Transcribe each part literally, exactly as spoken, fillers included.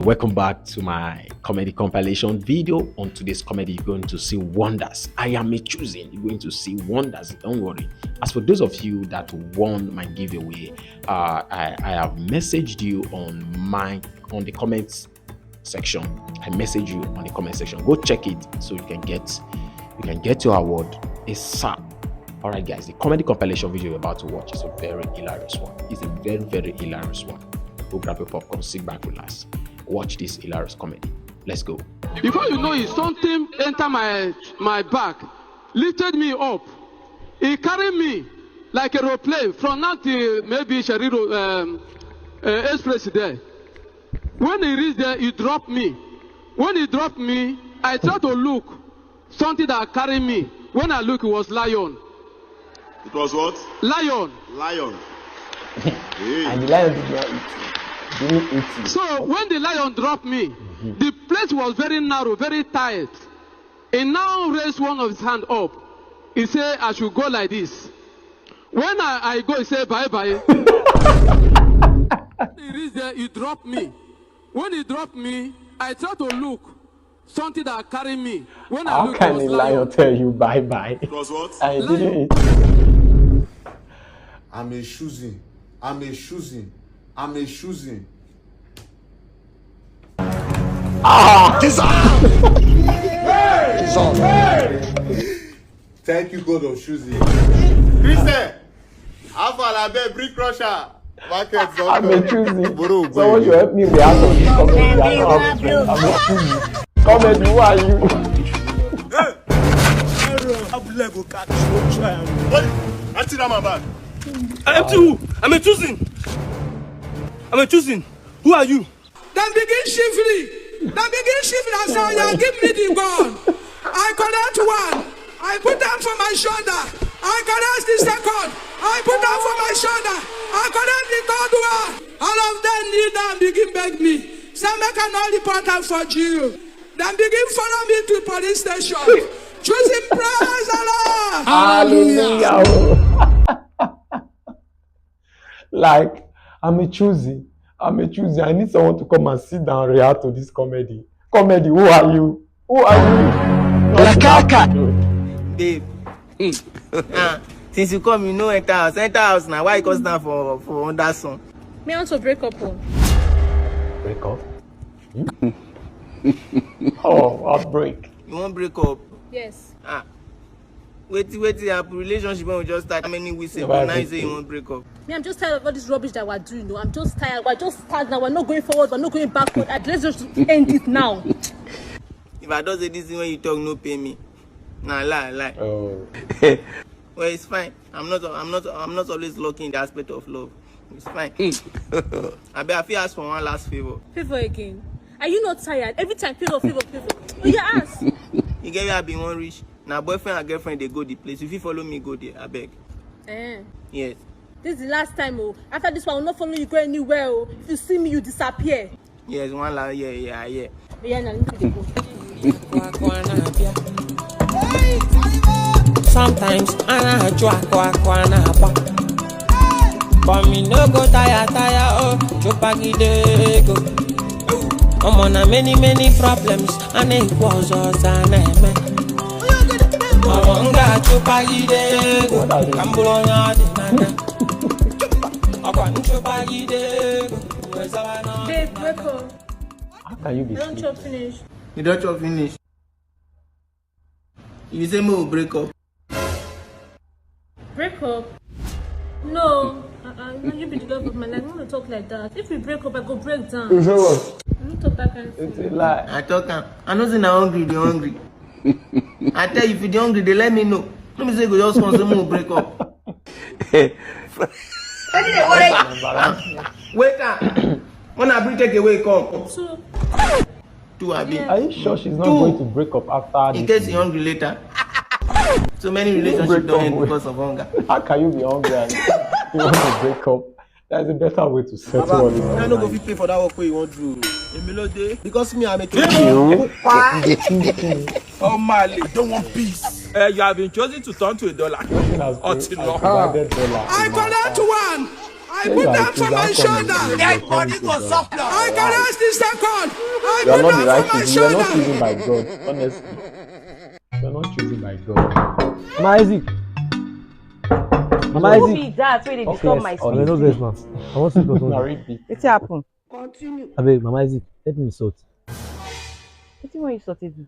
Welcome back to my comedy compilation video. On today's comedy, you're going to see wonders. I am a choosing. You're going to see wonders. Don't worry. As for those of you that won my giveaway, uh, I, I have messaged you on my on the comments section. I message you on the comment section. Go check it so you can get you can get your award ASAP. All right, guys, the comedy compilation video you're about to watch is a very hilarious one. It's a very, very hilarious one. Go grab your popcorn, sit back, relax, watch this hilarious comedy. Let's go. Before you know it, something enter my my back, lifted me up. He carry me like aeroplane from now till maybe Sherry Road, um, uh, Express there. When he reach there, he drop me. When he drop me, I try to look. Something that carry me. When I look, it was lion. It was what? Lion. Lion. Hey. And the lion did not eat him. Didn't eat him. So when the lion dropped me, the place was very narrow, very tight. He now raised one of his hand up. He said I should go like this. When I, I go, he said bye bye. He reached there, he dropped me. When he dropped me, I tried to look. Something that carry me. When I How look, it can was a lion lion. Tell you bye bye? It was what? I Lion. Didn't eat. I'm a choosing. I'm a choosing. I'm a choosing. Ah! Jesus! Jesus! Thank you, God of choosing. Christian, how far, abeg, bring crusher. Market don I'm a come. Choosy. Bro, Someone bro. Should help me react on this comedy. I know I'm, I'm a choosy. Comedy, who are you? What? I see that my bag. I'm too. I'm a choosing. I'm a choosing. Who are you? Dem begin shift me. Dem begin shift me. I say, "Oya, give me the gun." I collect one. I put am for my shoulder. I collect the second. I put am for my shoulder. I collect the third one. All of them kneel down, begin beg me. Say make I no report am for jail. Dem begin follow me to police station. Choosing, praise the Lord. Hallelujah. Like, I'm a choosy. I'm a choosy. I need someone to come and sit down and react to this comedy. Comedy, who are you? Who are you? Nothing Lakaka. Happened. Babe. Ah, since you come, you no enter house. Enter house now. Why you come stand for, for under sun? Me, I want to break up. Oh. Break up? Oh, heartbreak. You wan break up? Yes. Ah. Wetin, wetin happen? Relationship wey we just start, how many weeks ago? Now you say you wan break up? Me, I'm just tired of all this rubbish that we're doing. No, I'm just tired. We're just stagnant. We're not going forward. We're not going backward. I, let's just end it now. If I don say this thing wey you talk no pay me, na lie, lie. Oh. Well, it's fine. I'm not, I'm not, I'm not always lucky in the aspect of love. It's fine. Abi, I fit ask for one last favor. Favor again? Are you not tired? Every time favor, favor, favor. Oh, you ask. You get where I been wan reach? Na boyfriend and girlfriend dey go the place. You fit follow me go there, abeg. Eh. Yes. This is the last time, oh. After this one, I will not follow you go anywhere, oh. If you see me, you disappear. Yes, one la, yeah, yeah, yeah. Yeah, na, you dey go. Sometimes I na chua kwa kwa na pa. But me no go tire, tire, oh. Chupagide go. I'm on a many, many problems. And it was us and I met. Awonga chupagide go. Kambulonya de nana. Akwa chupagide go. Babe, wake up. How can you be I don't sleeping? Chop finish. You don't chop finish. You say me will break up. Break up? No. Uh-uh. No, you be the love of my life. You want to talk like that. If we break up, I go break down. You say what? I don't talk that kind of thing. It's a lie. I talk am. I know say na hungry, dey hungry. I tell you, if you dey hungry, dey let me know. No be say you go just come say me will break up. Wait up. When I bring take away come. So, Two, abi? Yeah. Are you sure she's not Two. Going to break up after In this case you're meeting? Hungry later. So many You relationships break don't up end with because of hunger. How can you be hungry and you want to break up? That's a better way to settle all this. I no go fit pay for that work wey you wan do. Èmi ló dé. Because me, I'm a You, you dey think Oh, Mali. I don't want peace. Uh, you have been chosen to turn to a dollar. Nothing has Until been, has now. Provided dollar I in my collect account. One. I put am for my shoulder. Dead body go soft. I caress the second. I put am for my shoulder. You are not the right thing. You are not chosen by God. Honestly, you are not chosen by God. Mama Isaac. Mama Isaac. Who be that wey dey disturb my sleep? No vex, ma. I wan sleep for something. Wetin happen? Abeg, Mama Isaac, help me sort. Wetin wan you sort do?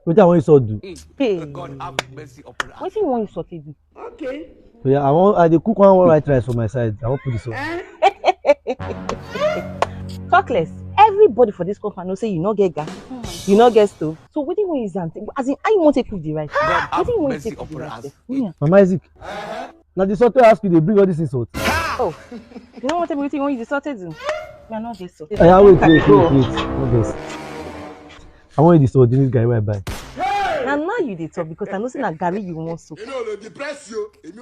Wetin I wan you sort do? Hey. God have mercy upon us. Wetin you wan you sort do? Okay. So yeah, I wan, I dey cook one, one white rice for my side. I wan put this one. Eh? Talk less. Everybody for this compound know say you no get gas. You no get stove. So wetin you wan use am take? As in, how you wan take cook the rice? Wetin you wan use take cook the rice? Mama Isaac. Na the salt wey I ask you dey bring all this insult. Oh, you no wan tell me wetin you wan use the salt take do? Me, I no get salt. Oya, wait, wait, wait, wait. No vex. I wan eat the salt, this guy wey I buy. Na now you dey talk because I know say na garri you wan soak.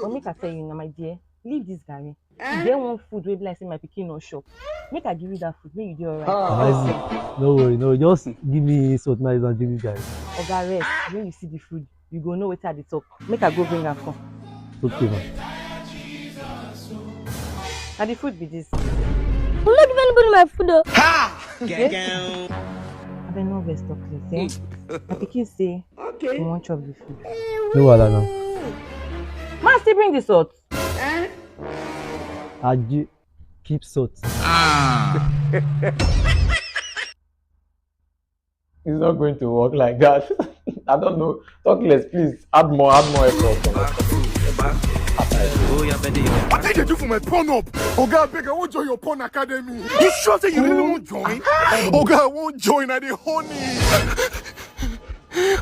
But make I tell you na, my dear, leave this garri. E get one food wey be like say my pikin no chop. Make I give you that food, make you dey alright. Amazing. No worry, no, just give me salt now, don't give me garri. Oga, rest. When you see the food, you go know wetin I dey talk. Make I go bring am come. Okay, ma. Na the food be this. I'm not giving anybody my food, though. Ha! Okay? Abeg, no vex, talk less, eh? My pikin say you wan chop the food. No wahala now. Ma, still bring the salt. Eh? Aji, keep salt. Ah. It's not going to work like that. I don't know. Talk less, please. Add more, add more effort. What did you do for my porn up? Oga, abeg, I wan join your porn academy. You sure say you really wan join? Oga, I wan join. I dey horny.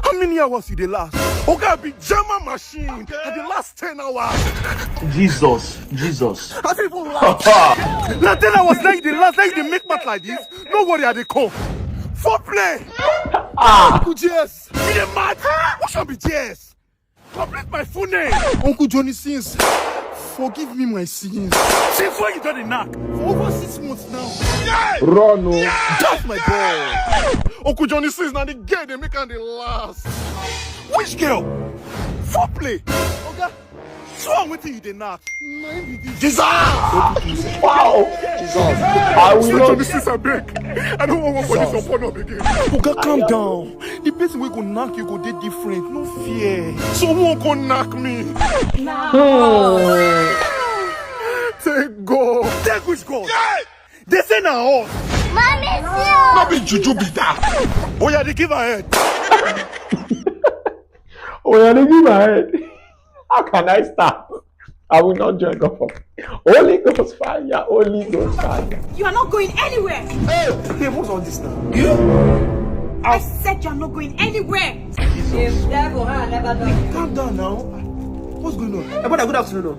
How many hours you dey last? Oga, I be German machine. I dey last ten hours. Jesus, Jesus. I dey even laugh. Na ten hours now you dey last, now you dey make mouth like this. No worry, I dey come. Four play. Ah. Uncle G S, you dey mad? Which one be G S? Complete my full name. Uncle Johnny Sins. Forgive me my sins. Since when you don dey knack? For over six months now. Run o. That's my boy. Uncle Johnny Sins na the girl dey make am dey last. Which girl? Four play. Oga, so wetin you dey knack? Jesus! Wow! Jesus! I will not. Johnny Sins, abeg. I don't want work for this porn up again. Oga, calm down. The person wey go knack you go dey different. No fear. So who wan come knack me? Take God. Take which God? They say na us. Mommy, see. No be juju be that. Oya, dey give her head. Oya, dey give her head. How can I start? I will not join God for Holy Ghost fire, Holy Ghost fire. You are not going anywhere. Hey, hey, what's all this now? I said you are not going anywhere. Jesus. If devil, I never done. Calm down now. What's going on? Hey, brother, good afternoon.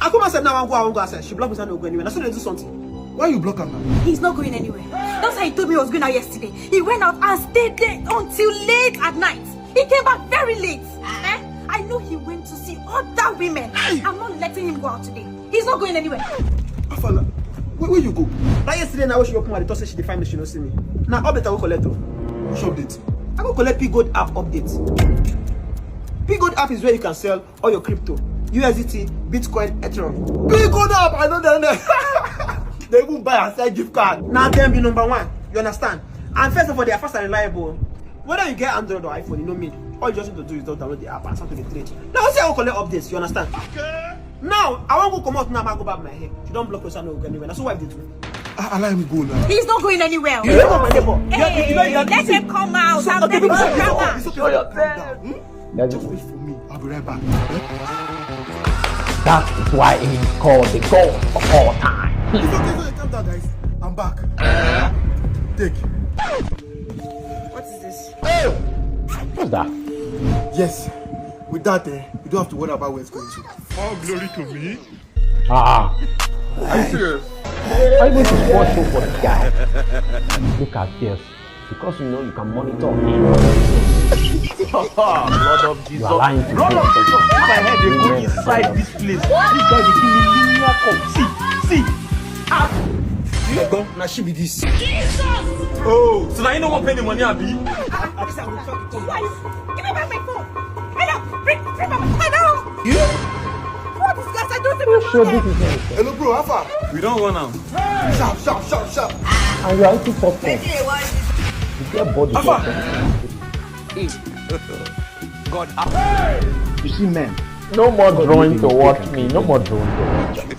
I come outside now, I go, I go outside. She block me, say I no go anywhere. Now, so they do something. Why you block her now? He's not going anywhere. That's how he told me he was going out yesterday. He went out and stayed there until late at night. He came back very late. Eh? I know he went to see other women. Hey! I'm not letting him go out today. He's not going anywhere. Afala, where, where you go? Now yesterday, now she open my door, say she dey find me, she no see me. Now update I go collect o. Which update? I go collect P Gold app update. P Gold app is where you can sell all your crypto, U S D T, Bitcoin, Ethereum. P Gold app, I know them there. They even buy and sell gift card. Now them be number one. You understand? And first of all, they are fast and reliable. Whether you get Android or iPhone, you know me. All you just need to do is just download the app and start to dey trade. Now, see, I go collect updates. You understand? Okay. Now, I wan go comot now. I go barb my hair. She don block me, so I no go anywhere. Now, so why did you? I, I let him go now. He's not going anywhere. You know my neighbor. Hey, let him come out. I'm very sure. Calm down. Hmm? Just wait for me. I'll be right back. That is why he is called the God of all time. It's okay, it's okay. Calm down, guys. I'm back. Take. What is this? Hey! What's that? Yes. With that, eh, you don't have to worry about where it's going to. All glory to me. Ah. Are you serious? Are you going to fall show for this guy? Look at this. Because you know you can monitor him. Blood of Jesus. You are lying to me. Blood of Jesus. If my head dey go inside this place, this guy dey give me linear cup. See, see. Ah. Ogbon, na she be this. Jesus! Oh, so now you no wan pay the money, abi? Why? Give me back my phone. Hello, bring, bring back my phone. Hello. You? What is that? Are you sure this is not a shot? Hello, bro, how far? We don't want am. Sharp, sharp, sharp, sharp. And you are eating popcorn. You get body popcorn. God, you see, men. No more drawing to watch me. No more drawing to watch me.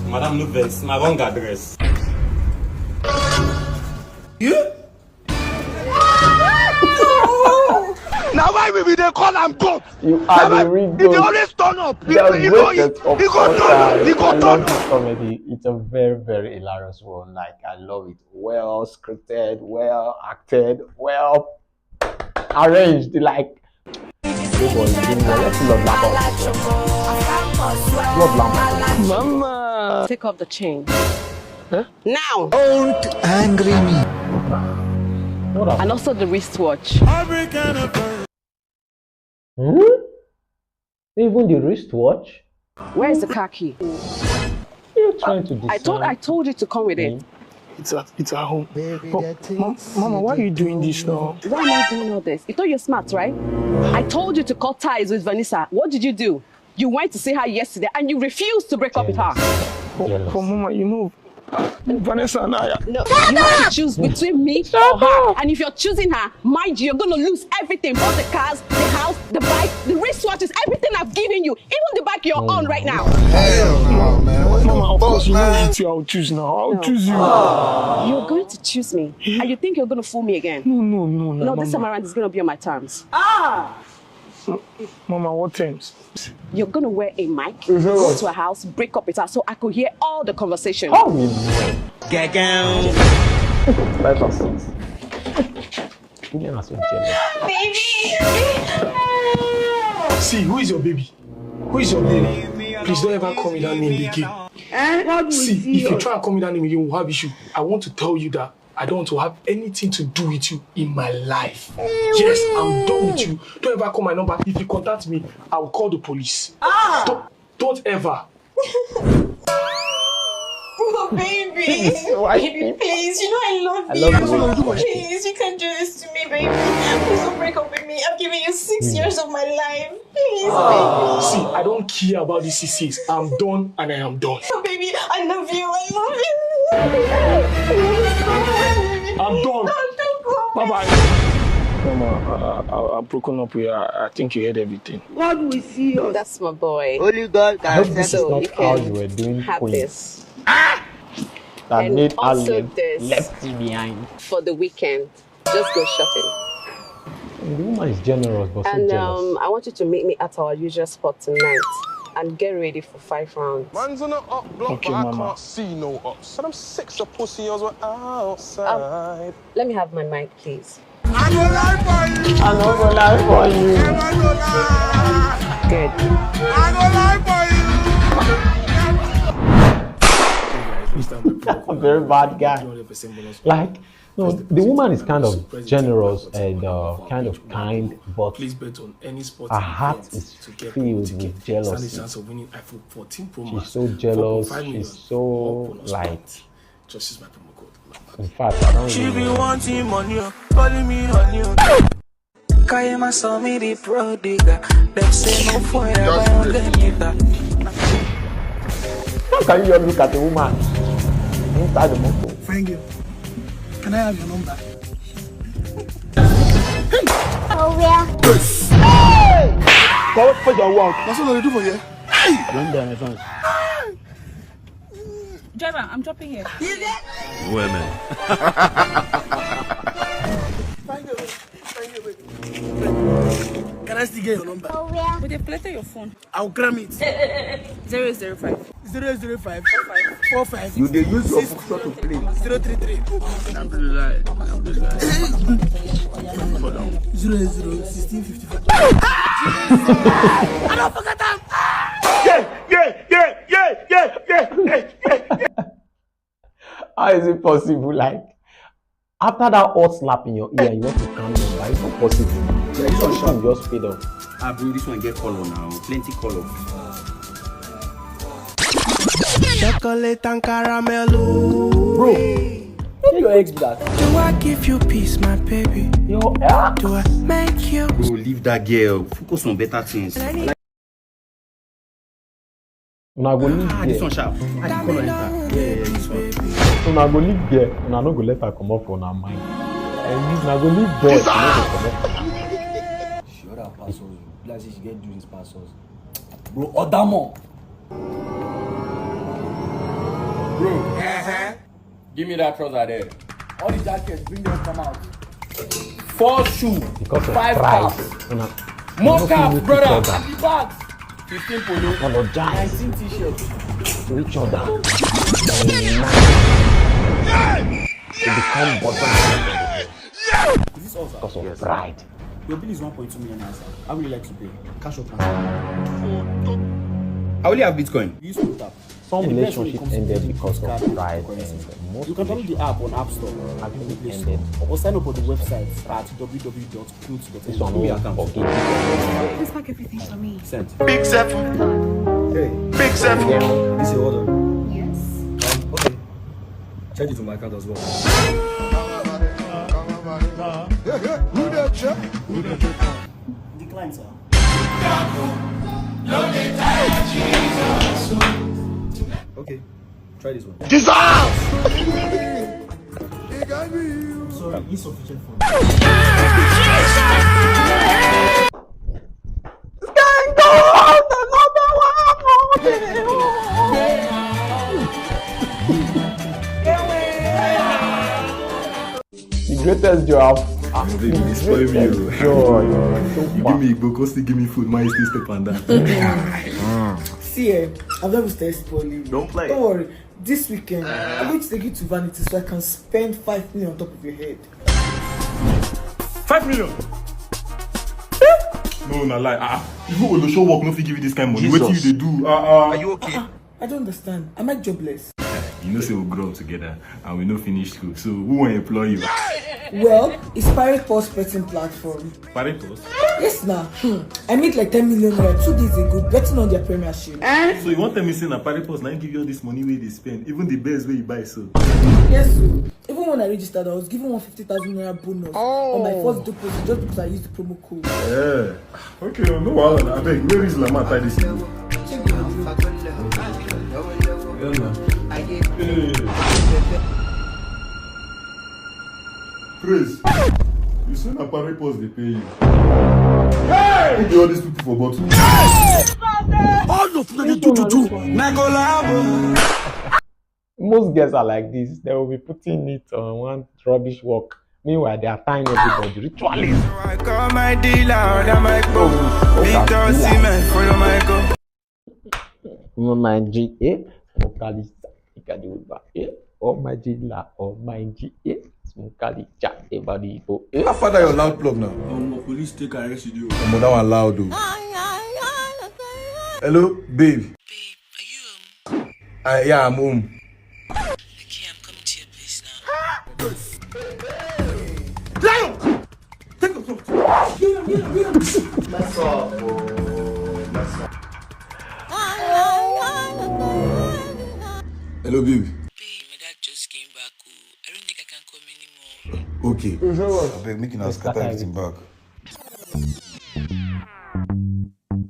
Madam, no vex. Na wrong address. You? Now why we be dey call am God? You are the real God. He dey always turn up. He go turn up. He go turn up. I love this comedy. It's a very, very hilarious one. Like, I love it. Well scripted, well acted, well arranged. Like, oh boy, you know, let's love Labo. Love Labo. Mama. Take off the chain. Huh? Now. Don't angry me. What happened? And also the wristwatch. Hmm? Even the wristwatch? Where is the car key? You're trying to disarm me. I told, I told you to come with it. It's at, it's at home. But, Ma-, Mama, why are you doing this now? Why am I doing all this? You thought you're smart, right? I told you to cut ties with Vanessa. What did you do? You went to see her yesterday and you refused to break up with her. Jealous. But, but Mama, you know, Vanessa and I are... No, you have to choose between me or her. And if you're choosing her, mind you, you're gonna lose everything. Both the cars, the house, the bike, the wristwatches, everything I've given you. Even the bike you're on right now. Hell no, man. What the fuck, man? Mama, of course, you know it's you I'll choose now. I'll choose you. You're going to choose me. And you think you're gonna fool me again? No, no, no, no, Mama. No, this time around, it's gonna be on my terms. Ah! Mama, what terms? You're gonna wear a mic, go to her house, break up with her, so I could hear all the conversation. How will you? Get down. Life has sins. Women are so jealous. Baby! See, who is your baby? Who is your baby? Please don't ever call me that name again. Eh? What will... See, if you try and call me that name again, we'll have issue. I want to tell you that I don't want to have anything to do with you in my life. Yes, I'm done with you. Don't ever call my number. If you contact me, I will call the police. Ah! Don't, don't ever. Oh, baby. Baby, please. You know I love you. Please, you can't do this to me, baby. Please don't break up with me. I've given you six years of my life. Please, baby. See, I don't care about this six years. I'm done and I am done. Oh, baby, I love you. I love you. I'm done. Don't go. Bye-bye. Mama, I, I, I've broken up with her. I, I think you heard everything. God will see us. That's my boy. Only God can settle. I hope this is not how you were doing, Queen. Have this. That made her left you behind. And also this for the weekend. Just go shopping. The woman is generous, but so jealous. And, um, I want you to meet me at our usual spot tonight and get ready for five rounds. Man's on a up block, okay, but I can't see no ups. And I'm six of pussy, yours were outside. Um, let me have my mic, please. I go lie for you. I no go lie for you. I no go lie. Good. I go lie for you. Very bad guy. Like, no, the woman is kind of generous and, uh, kind of kind, but her heart is filled with jealousy. She's so jealous. She's so, like, in fact, I don't really know. She be wanting money, oh, calling me honey, oh. Kaima saw me the pro digger. Dem say no fire, but I don't get it. How can you just look at a woman inside the motor? Fine girl, can I have your number? Oh, where? Hey! Come, what's your work? That's what I do for you. Hey! Don't die, my fans. Driver, I'm dropping here. Women. Fine girl. Can I still get your number? But they play your phone. I'll cram it. Zero zero five. Zero zero five. Four five. You dey use your book store to play. Zero three three. Alhamdulillah. Alhamdulillah. Zero zero sixteen fifty-five. I don't forget them. Yeah, yeah, yeah, yeah, yeah, yeah, yeah, yeah, yeah. How is it possible? Like, after that hot slap in your ear, you want to calm down, but it's not possible. Yeah, this one sharp. Just fade up. Ah, bro, this one get color now. Plenty color. Chocolate and caramel. Bro, where your ex be that? Do I give you peace, my baby? Your ex? Do I make you... Bro, leave that girl. Focus on better things. Una go leave Ah, this there. One sharp. I can call her enter. Yeah, yeah, yeah, this one. Una go leave there. Una no go let her comot for una mind. And una go leave boy. Una no go comot for una mind. She order pass us. Be like say she get do this pass us. Bro, order more. Bro, give me that trouser there. All the jackets, bring them come out. Four shoe, because of five pride, caps. Una, more una no fit caps, meet brother. Each other. And the bags. Fifteen polo. Apologize. Nineteen t-shirts. To each other. Then unite. To become bottom. Is this us? Because of pride. Your bill is one point two million naira, sir. How would you like to pay? Cash or transfer? I only have Bitcoin. You use Tap. Some relationships ended because of pride and most. You can download the app on App Store and Google Play Store, or sign up on the website at w w w dot clothes dot n g. This one no forgive. Please pack everything for me. Sent. Big seven. Hey. Big seven. This your order. Yes. Um, okay. Charge it to my account as well. Who that check? Decline, sir. Okay, try this one. Jesus! Sorry, insufficient fund. The greatest joy. Ah, baby, you spoil me. Joy. You give me Igbo, still give me food, my still step and down. See, eh, I've never stay spoiling. Don't play. Don't worry. This weekend, I'm going to take you to Vanity so I can spend five million on top of your head. Five million? No, na lie. Ah, even Olosho work no fit give you this kind of money. Jesus. Wetin you dey do? Ah, ah. Are you okay? Ah, ah, I don't understand. Am I jobless? You know say we grow up together and we no finish school. So who wan employ you? Well, it's Pirate Pulse betting platform. Pirate Pulse? Yes, na. Hmm. I made like ten million naira two days ago betting on their premiership. So you wan tell me say na Pirate Pulse na give you all this money wey you dey spend, even the bears wey you buy so? Yes, sir. Even when I registered, I was given one fifty thousand naira bonus on my first deposit just because I used the promo code. Yeah. Okay, no wahala. Abeg, where is Lama tie this thing? Check the video. Praise. You say na Pirate Pulse dey pay you. Hey! Who be all these people for bottle? All of them dey do juju. Na collabo. Most girls are like this. They will be putting it on one rubbish work. Meanwhile, they are tying everybody. Ritualists. I call my dealer, order my phone. Victor Osimhen, follow my go. Mo máa jí, eh? Mo kálí sa, ìkàdé ògbà, eh? Oh my dealer, oh my G, eh? Mo kálí ja, everybody go, eh? How far that your loud plug now? Omo, police take arrest you. Omo, that one loud o. Hello, babe. Babe, are you home? Uh, yeah, I'm home. Okay, I'm coming to your place now. Lion! Take your clothes. Kneel down, kneel down, kneel down. Mess up, bro. Mess up. Hello, babe. Babe, my dad just came back. Oh, I don't think I can come anymore. Okay. Abeg, make una scatter everything back.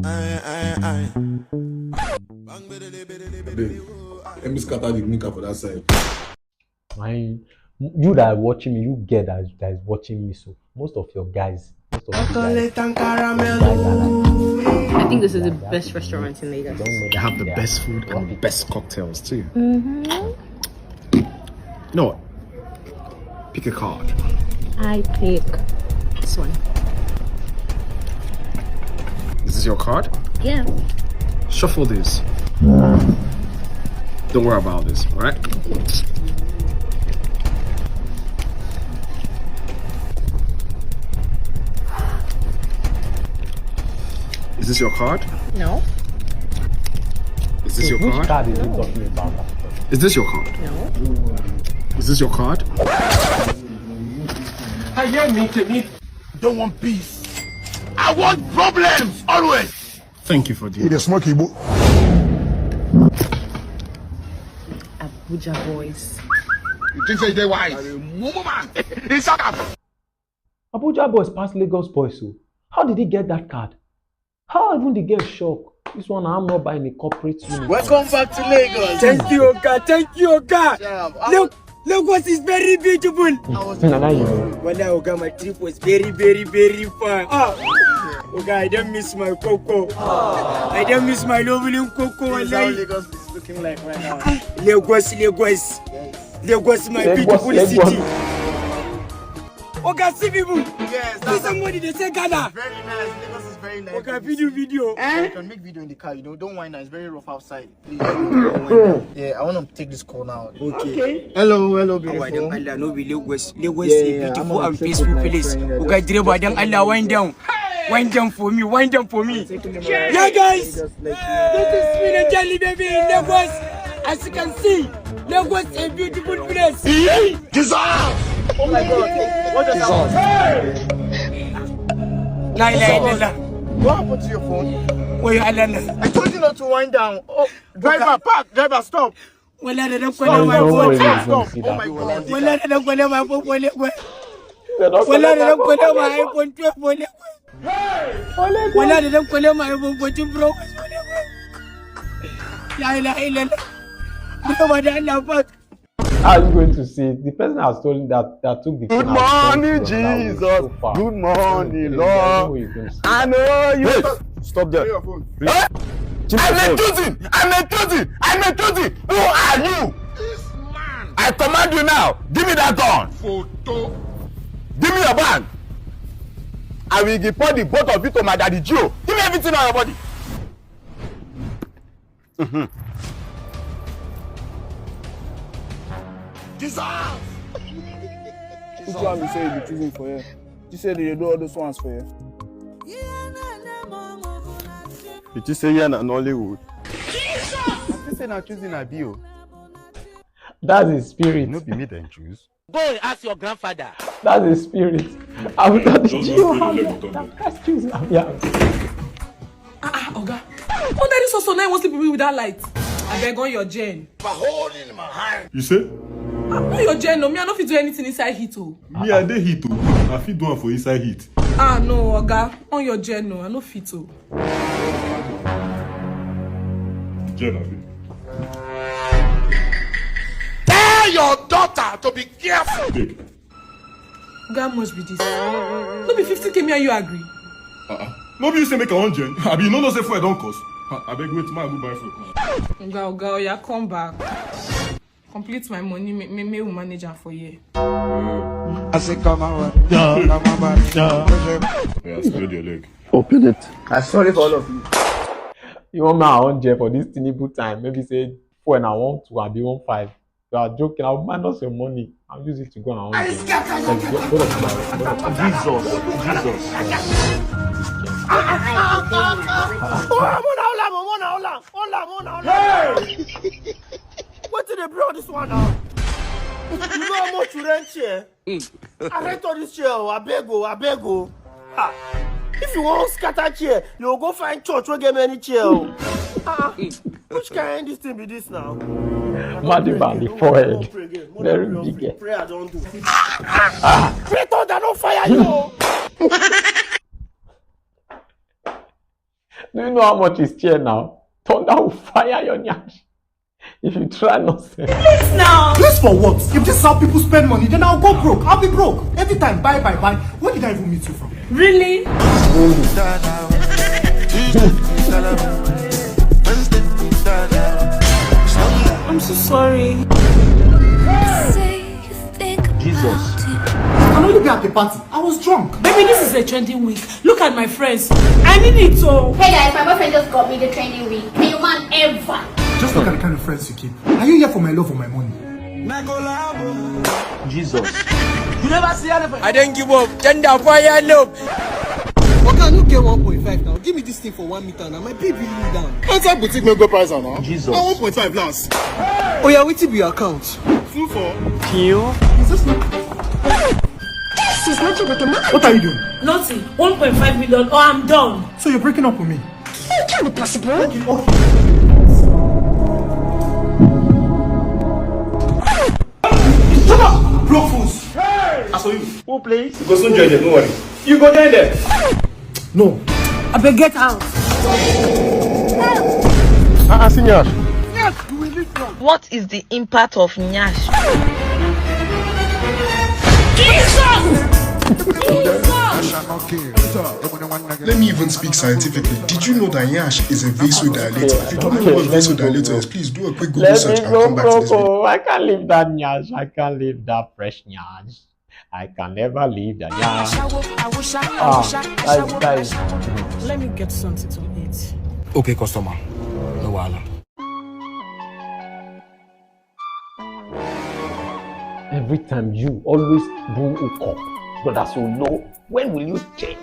Aye, aye, aye. Abeg, let me scatter the knicker for that side. I, you that are watching me, you get that, that is watching me. So most of your guys, most of you guys, your guys are like, I think this is the best restaurant in Lagos. They have the best food and the best cocktails too. Mm-hmm. No. Pick a card. I pick this one. Is this your card? Yeah. Shuffle this. Don't worry about this, all right? Is this your card? No. Is this your card? Which card is he talking about? Is this your card? No. Is this your card? I hear me, Temi. Don't want peace. I want problems always. Thank you for the. You dey smoke Igbo? Abuja boys. You think say they wise? You mumu man. Inside am. Abuja boys pass Lagos boys o. How did he get that card? How even the girl shock? This one, I'm not buying a corporate unit. Welcome back to Lagos. Thank you, Oga. Thank you, Oga. Look, Lagos is very beautiful. Nana, you know. Well, Oga, my trip was very, very, very fun. Ah, Oga, I don't miss my coco. I don't miss my lovely coco. This is how Lagos is looking like right now. Lagos, Lagos. Lagos, my beautiful city. Oga, see people. Yes, see somebody, they say Ghana. Very nice. Lagos is very nice. Oga, video, video. Eh? You can make video in the car, you know. Don't whine now. It's very rough outside. Please. Yeah, I want to take this call now. Okay. Hello, hello, beautiful. Awa, dan Allah, no be Lagos. Lagos is a beautiful and peaceful place. Oga, driver, dan Allah, wind down. Wind down for me, wind down for me. Yeah, guys, this is me, the Jelly Baby in Lagos. As you can see, Lagos is a beautiful place. Jesus! Oh my God. What just happened? La ilaha illallah. What happened to your phone? Wait, Allah. I told you not to wind down. Oh, driver, park. Driver, stop. Wala da dan kwale my phone. Stop. Oh my God. Wala da dan kwale my phone, kwale, kwale. Wala da dan kwale my iPhone twelve, kwale, kwale. Wala da dan kwale my iPhone fourteen Pro Max, kwale, kwale. La ilaha illallah. Bro, ba da Allah, fuck. How are you going to say it? The person has stolen that, that took the phone. Good morning, Jesus. Good morning, Lord. I know you. Wait, stop there. Eh? I'm a choosing. I'm a choosing. I'm a choosing. Who are you? This man. I command you now. Give me that gun. Photo. Give me your bag. I will deport the both of you to my daddy Gio. Give me everything on your body. Mm-hmm. Jesus! Which one be say you be choosing for here? You say they do all those ones for here. You just say here na Nollywood. Jesus! I say na choosing I be o. That's his spirit. No be me then choose. Go and ask your grandfather. That's the spirit. I'm not the G O. That's Christ Jesus. Yeah. Ah, ah, Oga. Under this also now, I want sleep with that light. I beg on your gen. You say? Ah, on your gen, no. Me, I no fit do anything inside heat, oh. Me, I dey heat, oh. I fit do am for inside heat. Ah, no, Oga. On your gen, no. I no fit, oh. Gen, abi? Tell your daughter to be careful. Babe. Oga, how much be this? No be fifty K me and you agree. Uh-uh. No be you say make I on gen. Abi you no know say fuel don cost? Ah, abeg wait, ma go buy fuel. Oga, Oga, oya, come back. Complete my money, me, me, me will manage am for here. I say come out. Yeah. Come out. Yeah. Yeah, spread your leg. Open it. I'm sorry for all of you. You want me on gen for this Tinubu time? Maybe say four and I want to, I be one five. You are joking. I'll minus your money and use it to go and get. Jesus, Jesus. Hey! Wetin dey blow this one now? You know how much you rent here? I rent all this chair, oh, abeg, oh, abeg, oh. Ah, if you wan scatter chair, you go find church wey get many chair, oh. Ah, which kind this thing be this now? Madiba, the forehead. Very big. Prayer don do. Pray thunder no fire you, oh. Do you know how much is chair now? Thunder will fire your nyash. If you try nonsense. Please now. Please for what? If this is how people spend money, then I'll go broke. I'll be broke. Every time, buy, buy, buy. Where did I even meet you from? Really? I'm so sorry. Jesus. I can only be at the party. I was drunk. Baby, this is a trending week. Look at my friends. I need it, oh. Hey guys, my boyfriend just got me the trending week. Can you man ever? Just look at the kind of friends you keep. Are you here for my love or my money? Jesus. You never see anything. I don't give up. Tender fire love. Oga, no get one point five now. Give me this thing for one meter now. My P B kneel down. Enter boutique, no go price am now. Jesus. Na one point five last. Oh yeah, wetin be your account? Two four. Kiyo. Is this not? This is not your mathematics. What are you doing? Nothing. One point five million or I'm done. So you're breaking up with me? It can't be possible. Okay, okay. Shut up! Block fools! Hey! I saw you. Who plays? You go soon join them, no worry. You go join them. No. Abeg get out. Hey! Ah, ah, see nyash. What is the impact of nyash? Let me even speak scientifically. Did you know that nyash is a vasodilator? If you don't know what vasodilator is, please do a quick Google Let search me and go, come back to this video. Coco. I can't leave that nyash. I can't leave that fresh nyash. I can never leave that nyash. Ah, guys, guys. Let me get something to eat. Okay, customer. No wahala. Every time you always do uko, brother, so no. When will you change?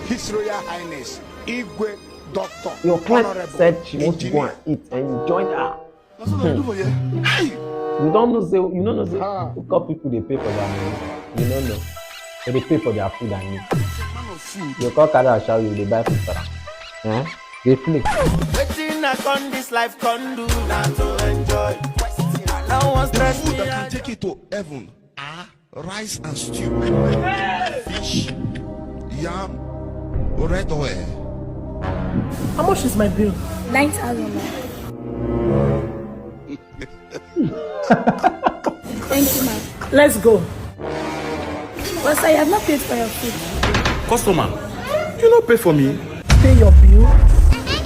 His Royal Highness Igwe Doctor Your client Honorable said she wants to go Engineer. And eat, and you joined her. That's what I do for you. Hey! You don't know say you don't know say Ah. uko people dey pay for their money. You don't know. They dey pay for their food and meat. Man of food. You call carry ashawo, you dey buy food for am. Eh? Dey play. Wetin I come this life come do na to enjoy. I no wan stress Food me. that I can take you to heaven are rice and stew, fish, yam, red oil. How much is my bill? Nine thousand. Thank you, ma'am. Let's go. But sir, you have not paid for your food. Customer, you no pay for me. Pay your bill.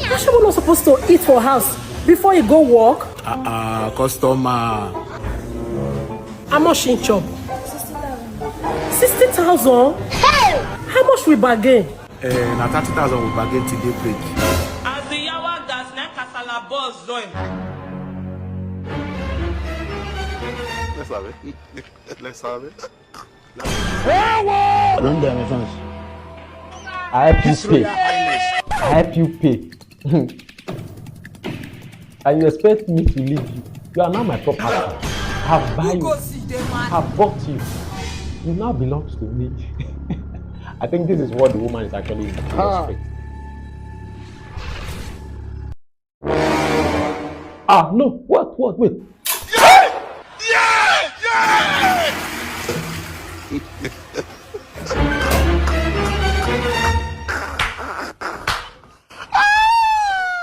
Ashawo not supposed to eat for house before he go work. Ah, ah, customer. How much in chop? Sixty thousand. How much we bargain? Eh, na thirty thousand we bargain till daybreak. As the yawa gas na kasala boss join. Let's have it. Let's have it. I help you pay. I help you pay. And you expect me to leave you? You are now my property. I have buy you. I have bought you. You now belongs to me. I think this is what the woman is actually in. Ah, no. What? What? Wait.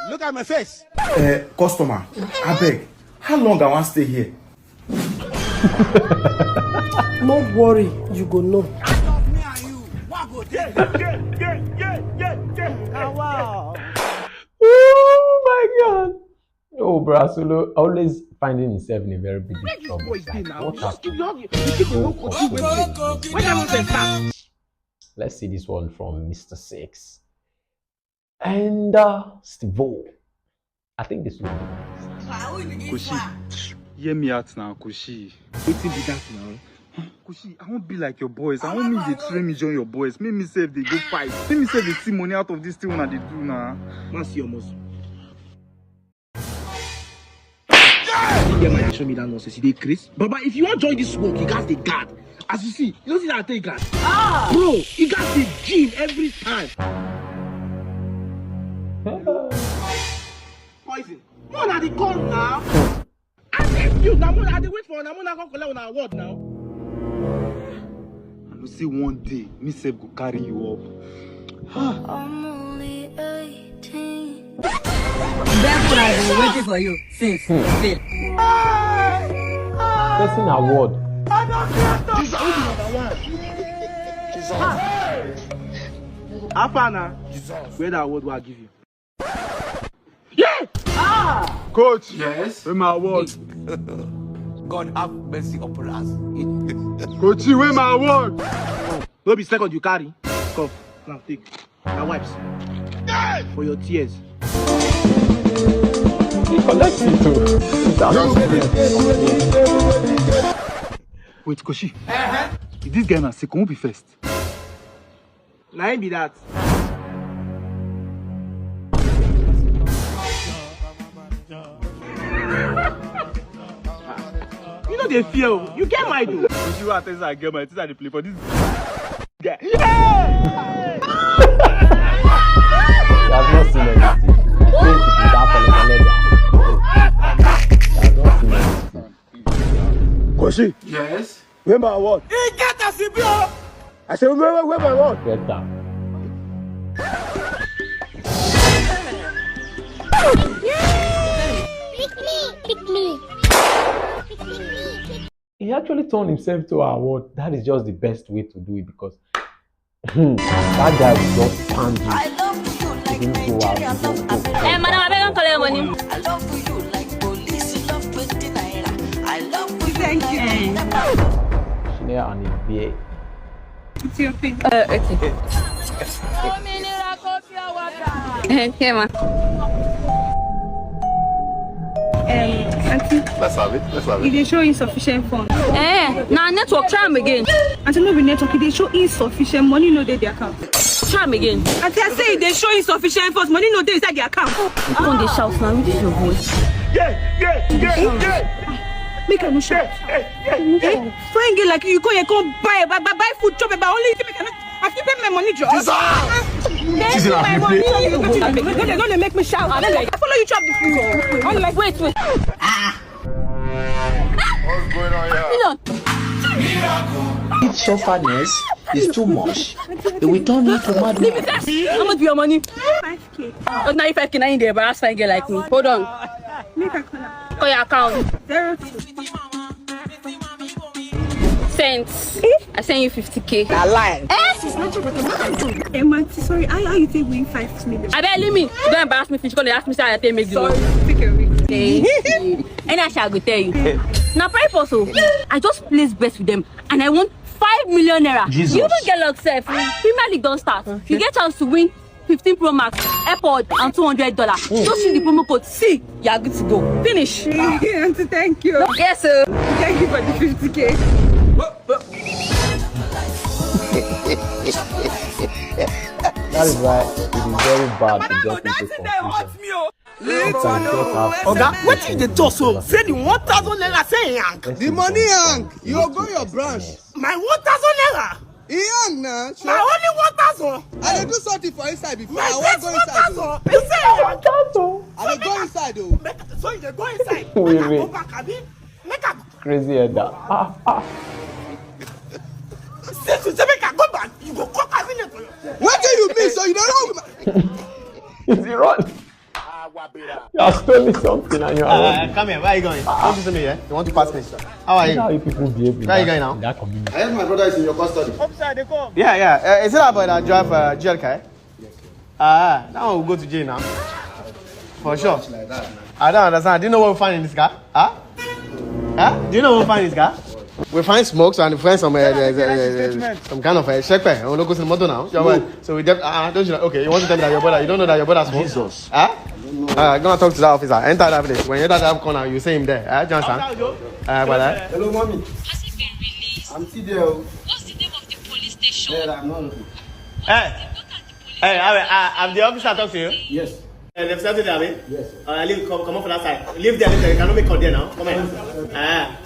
Look at my face. Eh, customer, abeg, how long I wan stay here? No worry, you go know. Oh my God. Oh, Brasolo always finding himself in a very big trouble. Like, what happened? Let's see this one from Mister Six. And uh, Steve O. I think this will be nice. Koshi, hear me out now, Koshi. Wetin be that now? Koshi, I won't be like your boys. I won't make they train me join your boys. Make me save they go fight. Make me save they see money out of this thing when I dey do now. Man, see your muscle. You get my show me that nonsense. You dey craze? Baba, if you wan join this work, you gats dey guard. As you see, you know see that I take guard. Ah! Bro, you gats dey gym every time. Poison. No, na the call now. I tell you, na Mona, I dey wait for una. Mona come collect una award now. I know say one day, me sef go carry you up. Ah. Therefore, I've been waiting for you since. Fail. Person award. How far now? Where the award wey I give you? Yeah! Ah! Coach. Yes. Where my award? God have mercy upon us. Coach, where my award? No be second you carry. Come, now take. My wipes. For your tears. He collects it too. Wait, Koshi. If this guy na second, who be first? Na him be that. You no dey fear o. You get mind o. Koshi, wey I tell you say I get mind, things I dey play for this guy. You have not seen anything. Think it is that fellow Canada. You have not seen anything. Koshi. Yes. Where my award? He get as he be o. I say, where, where, where my award? Get down. Pick me. He actually turned himself to her. What? That is just the best way to do it because hmm, that guy will just pound you. I love you like Nigeria love America. Eh, madam, I beg you, call your money. I love you like police love twenty naira. I love you. Thank you. Shinea and his beer. It's your thing. Uh, okay. Eh, okay, ma. Um, auntie, Let's have it. Let's have e it. dey show insufficient fund. Eh, na network, try am again. Auntie, no be network, e dey show insufficient money, no dey the account. Try am again. Auntie, I say e dey show insufficient funds, money no dey inside the account. You come dey shout now, reduce your voice. Make I no shout. Eh? Fine girl like you, you come here, come buy, buy, buy, buy food, chop, but only you make I no, I fit pay my money, Joe. She's in a My money. No, no, no, no, make me shout. I follow you chop the food. Unlike Wait, wait. What's going on here? Million. If sufferness is too much, it will turn you to madness. How much be your money? Five K. Ordinary five K na in dey embarrass fine girl like me. Hold on. Make I call her. Call your account. Zero two. Sent. I send you fifty K. Eh, auntie, sorry. How, how you take win five million? I beg, leave me. You don embarrass me finish. Come dey ask me say I take make the money. Take a risk. Eh, and I shall go tell you. Na private also. I just place bets with them and I won five million naira. Jesus. You don't get luck, sef. Premier League don start. You get chance to win fifteen Pro Max, AirPod, and two hundred dollars. Just use the promo code C. You are good to go. Finish. Auntie, thank you. Yes, sir. Thank you for the fifty K. That is why it is very bad to get into confusion. Sometimes you just have to Oga, wetin you dey talk so? Say the one thousand naira say e hang. The money hang. You go your branch. My one thousand naira. E hang na. My only one thousand. I dey do something for inside before. My I wan first go one inside o. Thousand. You say e hang. I dey go inside o. Make, so you dey go inside. Wait, Make I wait. Go back, abi? Make I Crazy head that. Ah, ah. Since you say make I go back, you go come as in for your. Wetin you mean? So you dey wrong with my. Is it wrong? You are stealing something and you are wrong. Uh, come here. Where are you going? Come to me here. You want to pass me? How are You know how you? you people behave in Where are you that, going now? in that community. I heard my brother is in your custody. Yeah, yeah. Uh, is it that boy that drive uh, G L car? Ah, that one will go to jail now. For sure. I don't understand. Do you know what we find in this car? Huh? Huh? Do you know what we find in this car? We find smokes and we find some uh, uh, uh, uh, some kind of uh, shekpe. We look in the motor now. Your boy. So we def- uh, don't you know? Okay, you want to tell me that your brother? You don't know that your brother smokes? Jesus. Huh? Uh, go and talk to that officer. Enter that place. When you enter that corner, you see him there. Huh? Do you understand? Uh, brother. Hello, mommy. Has he been released? I'm still there. O. What's the name of the police station? Yeah, I'm not looking. Hey, hey, I, I, I'm the officer talk to you. Yes. Uh, they've started there, abi? Yes. Uh, leave, come, come up for that side. Leave there, leave there. You cannot make out there now. Come on. Ah.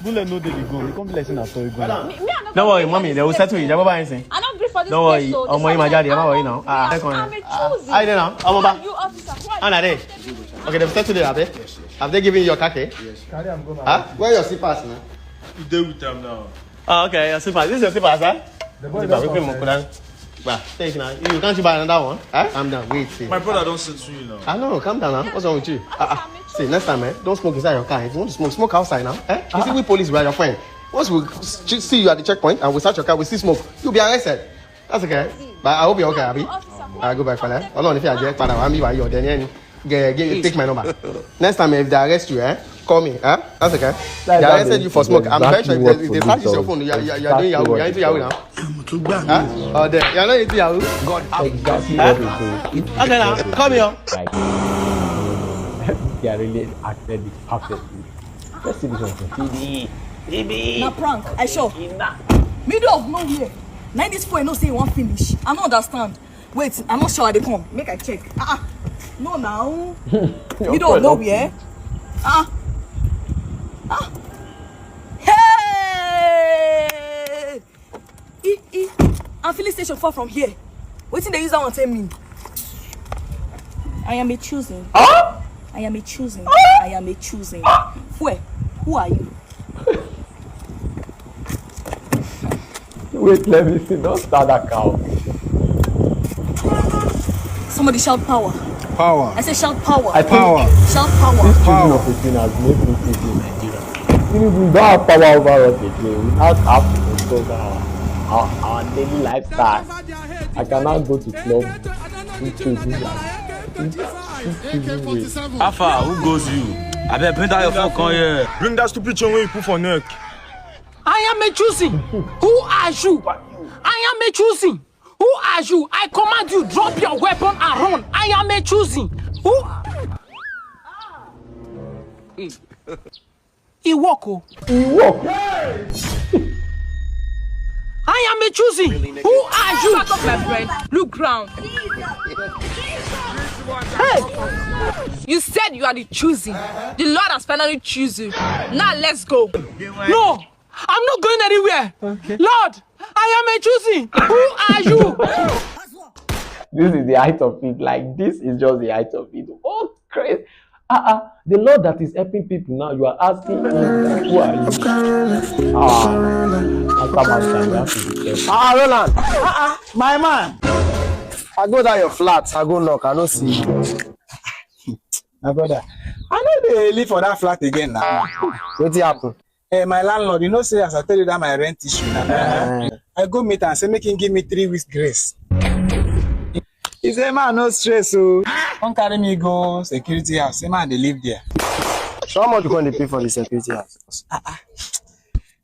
Bullet no dey the gun. You come be like say na toy gun. Don't worry, mommy. They will settle you. Jabba anything. I don't agree for this Don't worry. case, so Omo, this Imaja, person- they are worry I'm now. not- Ah, I'm take one. a Ah, choosing. I don't know. Omo, Who ba. are you, officer? Who are you? Ana dey. Okay, they've settled it, abi? Have they given you your car key? Yes. Carry am go my Huh? Where your slippers na? You dey with am now. Oh, okay, your slippers. This is your slippers, huh? The boy Zip don am, quick, come Mukula. Bah, take now. You can't you buy another one? Huh? Calm down, wait. See. My brother don settle you now. Ah no, calm down now. What's wrong with you? Ah, ah. See, next time, eh, don't smoke inside your car. If you want to smoke, smoke outside now. Eh? You see, we police, we are your friend. Once we ch- see you at the checkpoint and we search your car, we see smoke, you'll be arrested. That's okay. But I hope you're okay, abi. I go back for that. Hold on, if you are there, Father, I'm you are there. Then get, get, take my number. Next time, if they arrest you, eh, call me. Eh? That's okay. They arrested you for smoke. I'm very sure if they, if they search your phone, you are, you are, you are doing Yahoo. You are into Yahoo now. Huh? Oh, there. You are not into Yahoo. God have Exactly what they do. Okay, now come here. Like, they are really acted it perfectly. Let's see this one. T V. Na prank, I sure. Middle of nowhere. Na this boy know say he wan finish. I no understand. Wait, I no sure I dey come. Make I check. Ah, ah. No now. Middle of nowhere. Ah. Ah. Hey! E, e, and filling station far from here. Wetin dey use that one take mean? I am a choosing. I am a choosing. I am a choosing. Where? Who are you? Wait, let me see. Don't start that cow. Somebody shout power. Power. I say shout power. I think Power. Shout power. This children Power. of Putin has made me think in Nigeria. Tinubu don't have power over us again. We now have to control our, our, our daily lifestyle. I cannot go to club. Which is this? Which is this way? How far? Who goes you? I bet bring that your phone come here. Bring that stupid chain wey you put for neck. I am a choosing. Who are you? I am a choosing. Who are you? I command you, drop your weapon and run. I am a choosing. Who? Iwoko. Iwoko. I am a choosing. Who are you? Back up, my friend. Look ground. Hey! You said you are the choosing. The Lord has finally chosen you. Now let's go. No, I'm not going anywhere. Okay. Lord, I am a choosing. Who are you? This is the height of it. Like, this is just the height of it. Oh, crazy. Uh-uh. The Lord that is helping people now, you are asking him, who are you? Ah, after my time, you have to be careful. Ah, Roland. Uh-uh. My man. I go down your flat. I go knock. I no see you. My brother, I no dey live for that flat again now. Wetin happen? Eh, my landlord, you know say as I tell you that my rent issue now. Eh. I go meet am say make him give me three weeks grace. He say man no stress o. Come carry me go security house. Say man dey live there. So how much you come dey pay for the security house?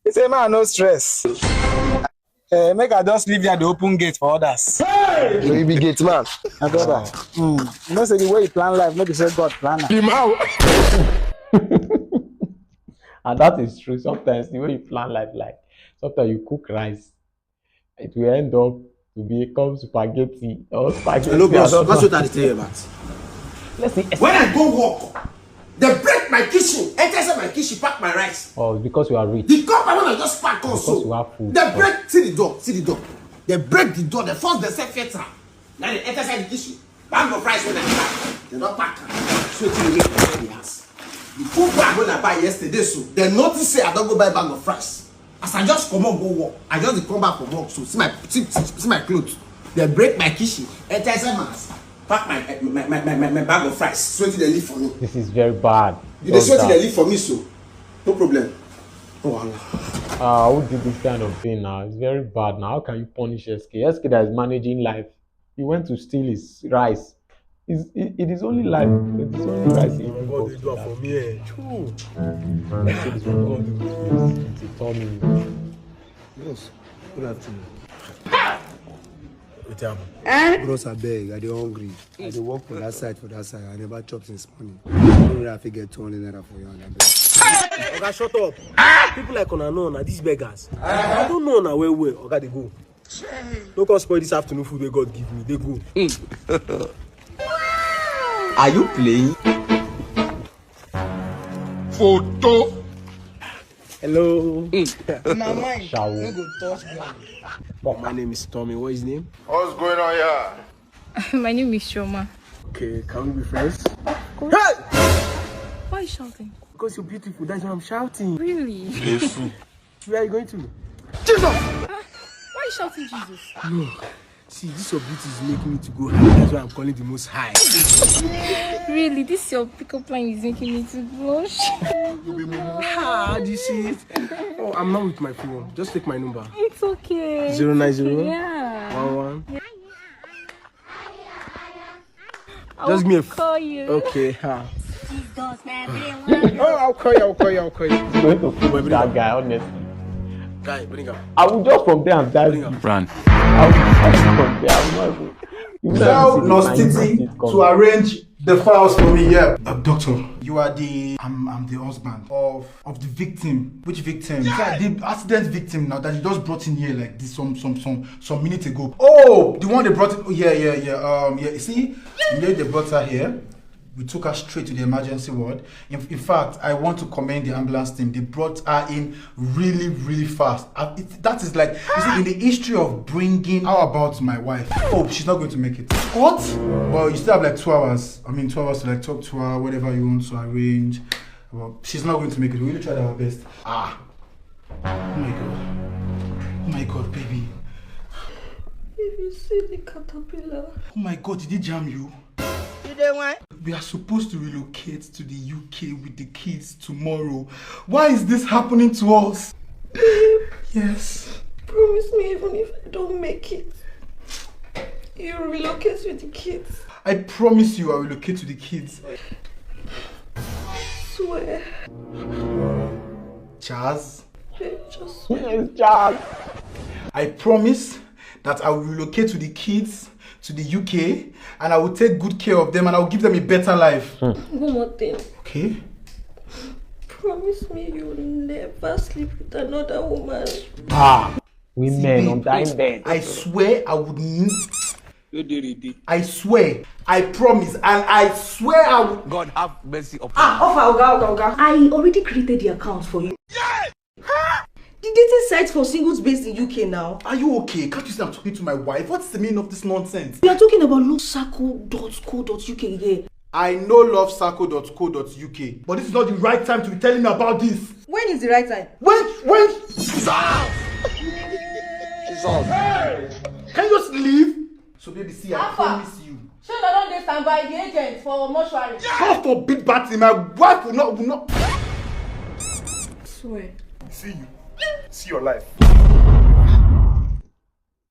He say man no stress. Eh, make I just leave there, dey open gate for others. So you be gate man? My brother, mm, you know say the way you plan life, no be say God plan am. And that is true. Sometimes the way you plan life, like, sometimes you cook rice, it will end up to become spaghetti or spaghetti. Hello, boss. That's what I tell you about. Let's see. When I go work, they break my kitchen, enter inside my kitchen, pack my rice. Oh, it's because you are rich. The cup I want to just pack also. Because you have food. They break, see the door, see the door. They break the door, they force themselves enter. Now they enter inside the kitchen. Bag of rice when I pack, they don't pack am. So it's in the house. The food bag when I buy yesterday, so they notice say I don't go buy bag of rice. As I just come up, go work. I just dey come back from work, so see my see, see, see my clothes. They break my kitchen, enter inside my house, pack my my, my, my, my, my bag of rice. So wetin they leave for me? This is very bad. You dey see wetin they leave for me, so no problem. Oh Allah. Ah, who did this kind of thing now? It's very bad now. How can you punish S K? S K that is managing life. He went to steal his rice. It's, it, it is only life. It is only rice. He God do am for me. Eh. True. Let's see this one. God do this. It's a turn. Bros, good afternoon. Wetin happen? Eh? Bros, I beg, I dey hungry. I dey work for that side, for that side. I never chop since morning. I don't know if I fit get two hundred naira for you, and I beg. Oga, shut up. People like una know na these beggars. I don't know una well well. Oga, dey go. No come spoil this afternoon food wey God give me. Dey go. Are you playing? Photo. Hello. Na mine. Shawo. No go touch ground. My name is Tommy. What is your name? What's going on here? My name is Shoma. Okay, can we be friends? Hey! Why are you shouting? Because you're beautiful. That's why I'm shouting. Really? Where are you going to? Jesus! Ah, why are you shouting Jesus? No. See, this your beauty is making me to go high. That's why I'm calling the most high. Really, this your pickup line is making me to blush. Ah, this is. Oh, I'm not with my phone. Just take my number. It's okay. Zero nine zero. Yeah. One one. Yeah. Just give me a call you. Okay, ha. Oh, I'll call you, I'll call you, I'll call you. It's going to put that guy, honestly. Guy, bring him. I will just from there and dive. Bring him. Run. I will just from there. I will not even. Tell Nostiti to arrange the files for me here. Uh, doctor, you are the. I'm, I'm the husband of of the victim. Which victim? Yeah, the accident victim now that you just brought in here like this some some some some minutes ago. Oh, the one they brought in. Oh, yeah, yeah, yeah. Um, yeah. You see, you know they brought her here. We took her straight to the emergency ward. In, in fact, I want to commend the ambulance team. They brought her in really, really fast. Uh, it, that is like, you see, in the history of bringing, how about my wife? Oh, she's not going to make it. What? Well, you still have like two hours. I mean, two hours to like talk to her, whatever you want to arrange. Well, she's not going to make it. We really tried our best. Ah. Oh my God. Oh my God, baby. Baby, see the caterpillar. Oh my God, did it jam you? You We are supposed to relocate to the U K with the kids tomorrow. Why is this happening to us? Yes. Promise me, even if I don't make it, you relocate with the kids. I promise you I will relocate with the kids. Swear. Charles. Just swear. Charles. I promise that I will relocate with the kids to the U K, and I will take good care of them, and I will give them a better life. One more thing. Okay? Promise me you will never sleep with another woman. Ah, women on dying bed. I swear I would n- I swear. I promise. And I swear I would. God have mercy upon you. Ah, Ofa, Oga, Oga, Oga. I already created the account for you. The dating site for singles based in U K now. Are you okay? Can't you see I'm talking to my wife? What's the meaning of this nonsense? We are talking about lovesaco dot co dot U K here. I know lovesaco dot co dot U K, but this is not the right time to be telling me about this. When is the right time? When, when? Jesus! Can you just leave? So baby, see, I promise you. Shey una don dey standby, the agent for mortuary? God forbid bad thing. My wife will not, will not. Swear. See you. See your life.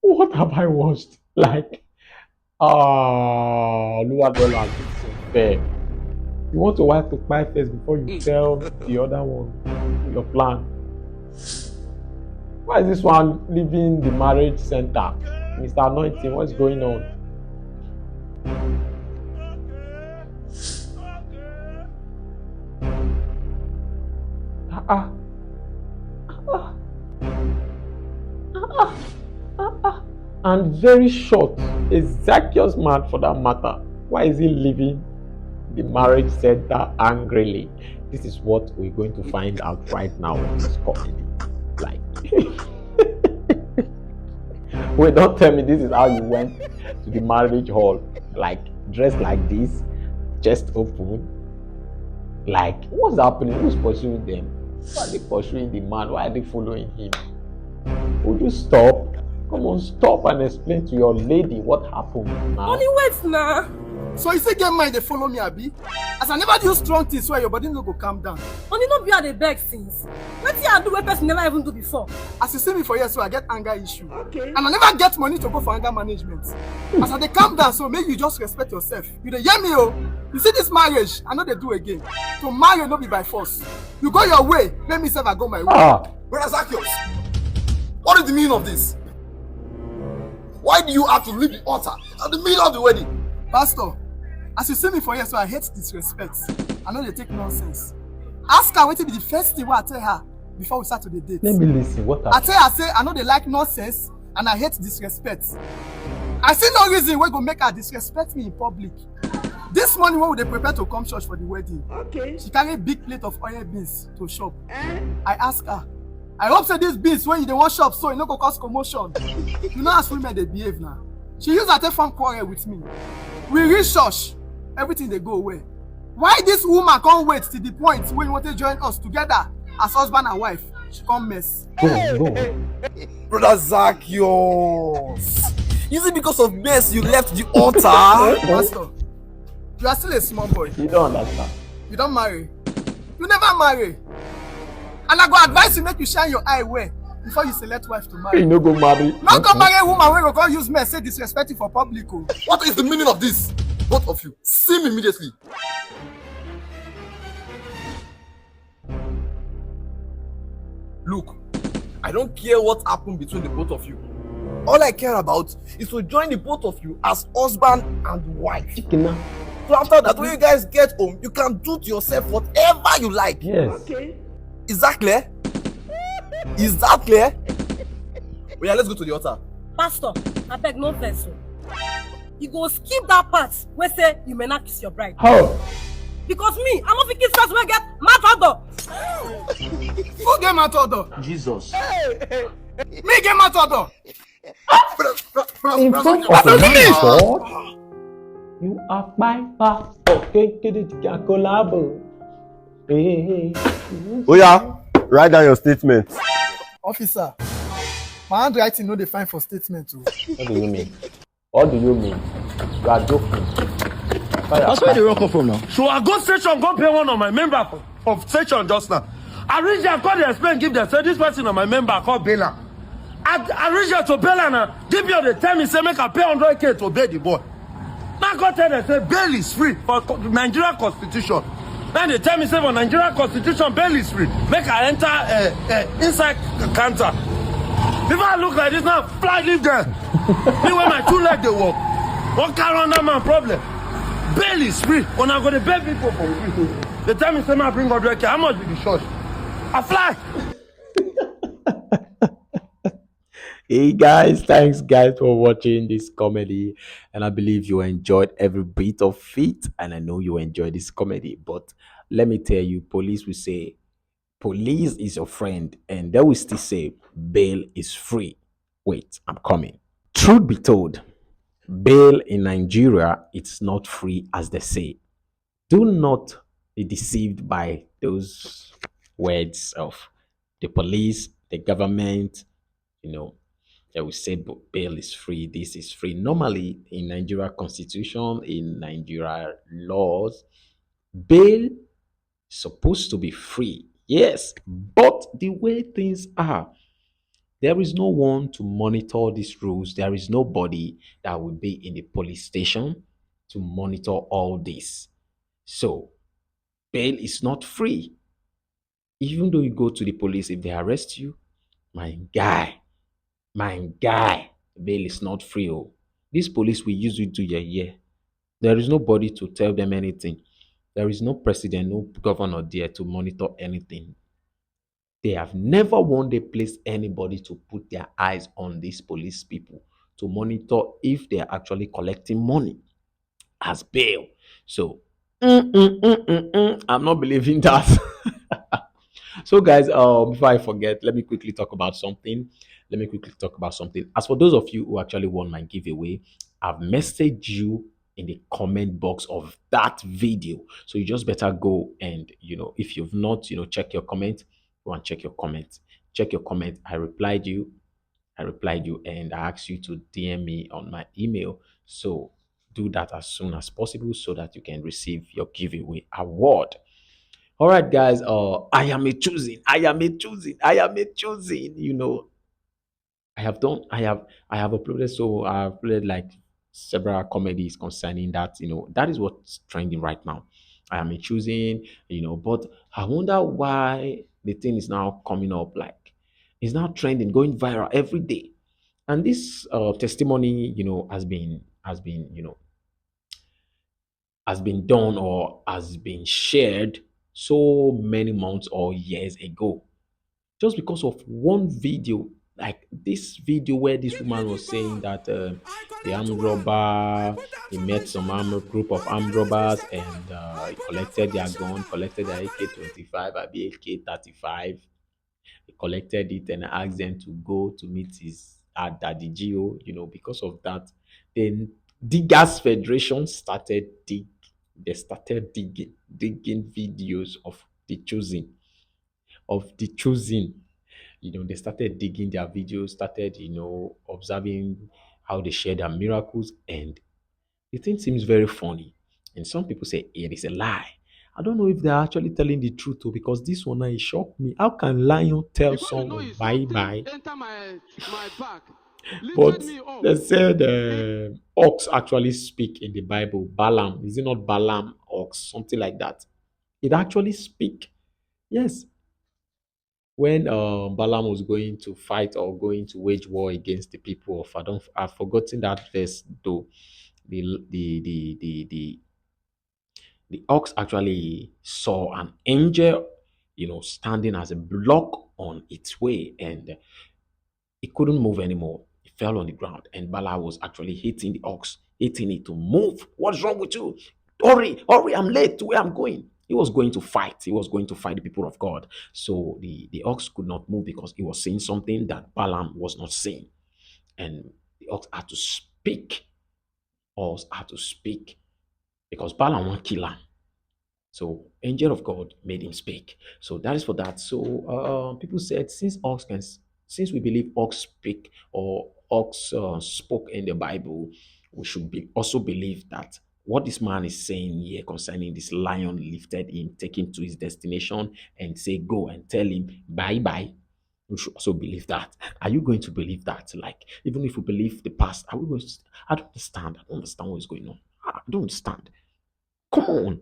What have I watched? Like, ah, Lua Dollars, it's unfair. You want your wife to cry first before you tell the other one your plan. Why is this one leaving the marriage center? Mister Anointing, what's going on? Ah, ah. Ah, ah. Ah, ah. Ah, ah. And very short, a Zacchaeus man for that matter. Why is he leaving the marriage center angrily? This is what we're going to find out right now on this comedy. Like, wait, don't tell me this is how you went to the marriage hall, like, dressed like this, chest open. Like, what's happening? Who's pursuing them? Why are they pursuing the man? Why are they following him? Would you stop? Come on, stop and explain to your lady what happened now. Only wait now. So you say get mind they follow me, Abi? As I never do strong things, so your body no go calm down. Only no be I dey beg since. Wetin I do wey person never even do before? As you see me for here, so I get anger issue. Okay. And I never get money to go for anger management. As I dey calm down, so make you just respect yourself. You dey hear me, oh? You see this marriage, I no dey do again. To marry no be by force. You go your way, make me sef I go my way. Ah. Brother Zacchaeus, what is the meaning of this? Why do you have to leave the altar at the middle of the wedding? Pastor, as you see me for here, so I hate disrespect. I no dey take nonsense. Ask her wetin be the first thing wey I tell her before we start to dey date. Let me listen. What I happened? Tell her say I no dey like nonsense and I hate disrespect. I see no reason wey go make her disrespect me in public. This morning when we dey prepare to come church for the wedding, okay, she carry big plate of oil beans to chop. Eh? I ask her, I hope say these beans wey you dey wan chop so e no go cause commotion. You know as women dey behave now. She use her take form quarrel with me. We reach church, everything dey go well. Why this woman come wait till the point wey you want to join us together as husband and wife? She come mess. Go on, go on. Brother Zacchaeus, is it because of mess you left the altar? Pastor, you are still a small boy. You don't understand. You don't marry. You never marry. And I go advise you make you shine your eye well before you select wife to marry. You no go marry. No go marry a woman wey go come use mess say disrespect you for public o. What is the meaning of this? Both of you, see me immediately. Look, I don't care what happened between the both of you. All I care about is to join the both of you as husband and wife. Chicken. So after that, when you guys get home, you can do to yourself whatever you like. Yes. Okay. Is that clear? Is that clear? Well, yeah, let's go to the altar. Pastor, abeg no vex o. You go skip that part wey say you may not kiss your bride. How? Because me, I no fit kiss person wey get mouth odor. Who get mouth odor? Jesus. Me get mouth odor. In front of my God, you are my pastor. Kenkede collabo. Hey, hey, hey. Oh yeah, write down your statement. Officer, my handwriting no dey fine for statement o. What do you mean? What do you mean? You are joking. That's where they run come from now. So I go station, go pay one of my member for, for station just now. I reach there, call the explain, give them, say this person on my member, call Bella. I, I reach there to Bella now. Give me the tell me, say make I pay one hundred K to bail the boy. Now go tell them, say bail is free for co- Nigeria constitution. Then they tell me, say for Nigeria constitution, bail is free. Make I enter uh, uh, inside the counter. If I look like this now, fly leave there. Me with my two legs, they walk. What kind of man problem? Bail is free. When I go to bail people for free. They tell me, say, man, bring one hundred K. How much be the church? I fly. Hey guys, thanks guys for watching this comedy, and I believe you enjoyed every bit of it, and I know you enjoyed this comedy. But let me tell you, police will say police is your friend, and they will still say bail is free. Wait, I'm coming. Truth be told, bail in Nigeria, it's not free as they say. Do not be deceived by those words of the police, the government, you know, they will say, "But bail is free, this is free." Normally, in Nigeria constitution, in Nigeria laws, bail is supposed to be free. Yes, but the way things are, there is no one to monitor these rules. There is nobody that will be in the police station to monitor all this. So, bail is not free. Even though you go to the police, if they arrest you, my guy, my guy, bail is not free. Oh. This police will use you to your year. There is nobody to tell them anything. There is no president, no governor there to monitor anything. They have never one day placed anybody to put their eyes on these police people to monitor if they are actually collecting money as bail. So, mm, mm, mm, mm, mm, I'm not believing that. So, guys, uh, before I forget, let me quickly talk about something. Let me quickly talk about something. As for those of you who actually won my giveaway, I've messaged you in the comment box of that video. So you just better go and, you know, if you've not, you know, check your comment, go and check your comment. Check your comment. I replied you. I replied you and I asked you to D M me on my email. So do that as soon as possible so that you can receive your giveaway award. All right, guys. Uh, I am a choosing. I am a choosing. I am a choosing. You know, I have done. I have. I have uploaded. So I uploaded like several comedies concerning that. You know, that is what's trending right now. I am a choosing. You know, but I wonder why the thing is now coming up. Like, it's now trending, going viral every day. And this uh, testimony, you know, has been has been, you know, has been done or has been shared so many months or years ago, just because of one video, like this video where this woman was saying that uh, the armed robber, he met some armed group of armed robbers and uh, he collected their gun, collected their A K twenty-five, abi A K thirty-five. He collected it and asked them to go to meet his uh, daddy G O. You know, because of that, then Diggers Federation started dig. They started digging, digging videos of the chosen, of the chosen. You know, they started digging their videos, started, you know, observing how they share their miracles, and the thing seems very funny. And some people say it is a lie. I don't know if they're actually telling the truth too, because this one now, it shocked me. How can lion tell someone bye bye? Enter my my back. But they said uh, ox actually speak in the Bible. Balaam, is it not Balaam, ox, something like that? It actually speak. Yes. When uh, Balaam was going to fight or going to wage war against the people of, I don't, I've forgotten that verse though. The the the the the, the ox actually saw an angel, you know, standing as a block on its way, and it couldn't move anymore. It fell on the ground, and Balaam was actually hitting the ox, hitting it to move. "What's wrong with you? Hurry, hurry, I'm late to where I'm going." He was going to fight. He was going to fight the people of God. So the, the ox could not move because he was seeing something that Balaam was not seeing. And the ox had to speak. Ox had to speak because Balaam won't kill him. So angel of God made him speak. So that is for that. So uh, people said, since ox can, since we believe ox speak or ox uh, spoke in the Bible, we should be also believe that what this man is saying here concerning this lion lifted him, take him to his destination, and say, "Go and tell him bye bye." You should also believe that. Are you going to believe that? Like, even if you believe the past, are we going to? I don't understand. I don't understand what is going on. I don't understand. Come on.